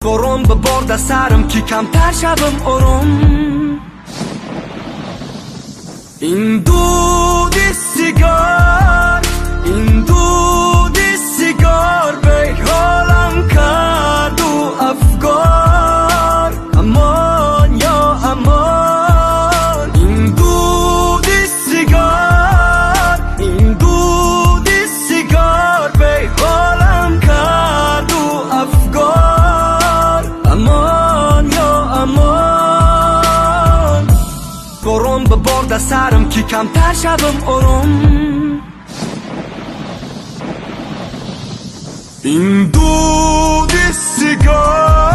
Борон бибор дар сарам, ки камтар шавам ором. Ин дуди сигор, ин дуди сигор беҳолам карду афгор. Амон, ё амон. Ин дуди сигор, ин дуди сигор беҳолам карду афгор. Амон, ё амон. Борон бибор дар сарам, ки камтар шавам ором. Ин дуди сигор.